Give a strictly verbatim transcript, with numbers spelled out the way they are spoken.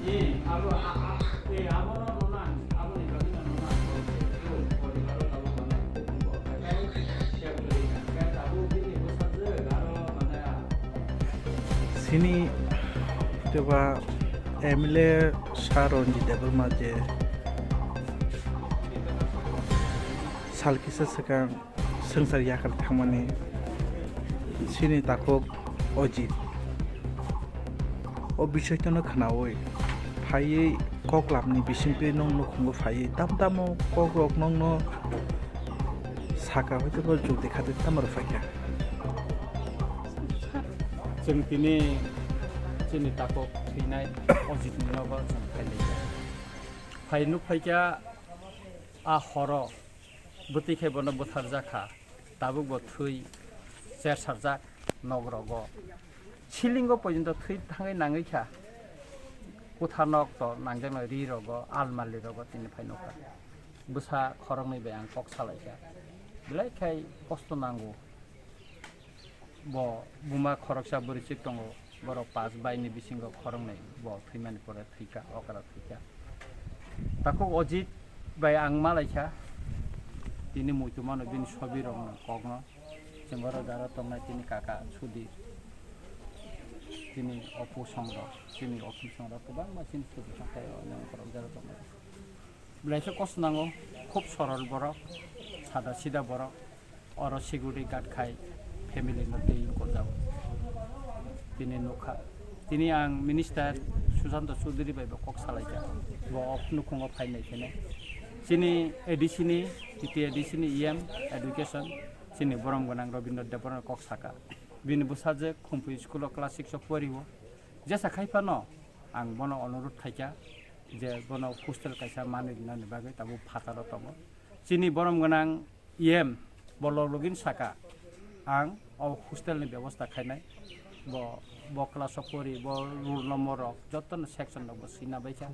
Sini teba M L A Sir Ranjit Debbarma je sal kisa swkang swngchar yakar thangmani sini takhuk Ajit. O bisoi tono khnaui phaiwi kok lamni bisingtwi nwng nukhungo phaiwi tam tamo kok rok nwngno saka hwtwi bo jukti khatwi tamo rw phaikha. Chwng tini chini takhuk thwinai Ajitni nogo chwng phailaikha. Phai nuk phaikha a horo. Bwtwi khe bono butharjak kha, tabuk bo thwi chersarjak nok rogo. Silingo porjonto thwi thangwi nangwi kha. Kwtha nok to nangjaknai ri rogo, almali rogo tini phai nukha. Bwsa khoroknwi bai ang kok salaikha. Belai khai kosto nango. Bo buma khoroksa bwrwichwk tongo, borok pas baini bisingo khoroknwi bo thwimani pore thwikha, okra thwikha. Takhuk Ajit bai ang malaikha, tini muitu mano bini sobirokno kokno, chwng oro jara tongnai tini kaka Sudhir, tini opu songrok, chini opu songrok kwbangma chini Sudhir songkhe oneng borok jara tongnai. Belai khe kosto nango, khub sorol borok, sada sida borok, oro security guard khai family no twi korjak. Tini nukha, tini ang minister Sushanta Chowdhury bai bo kok salaikha, bo ok nukhungo phainai kheno. Chini A D C ni, T T A D C ni E M education, chini borom gwnang Rabindra Debbarma kok saka. Bini bwsajwk Khumpui school o class six o porio. Jesa khai phano ang bono onurot khaikha je bono hostel kaisa manwi rinani bagwi tabuk phataro tongo. Chini borom gwnang E M bo log login saka ang o hostel ni bebosta khainai. Bo, bo class o pori, bo roll number rok jotono section rok bo swina baikha.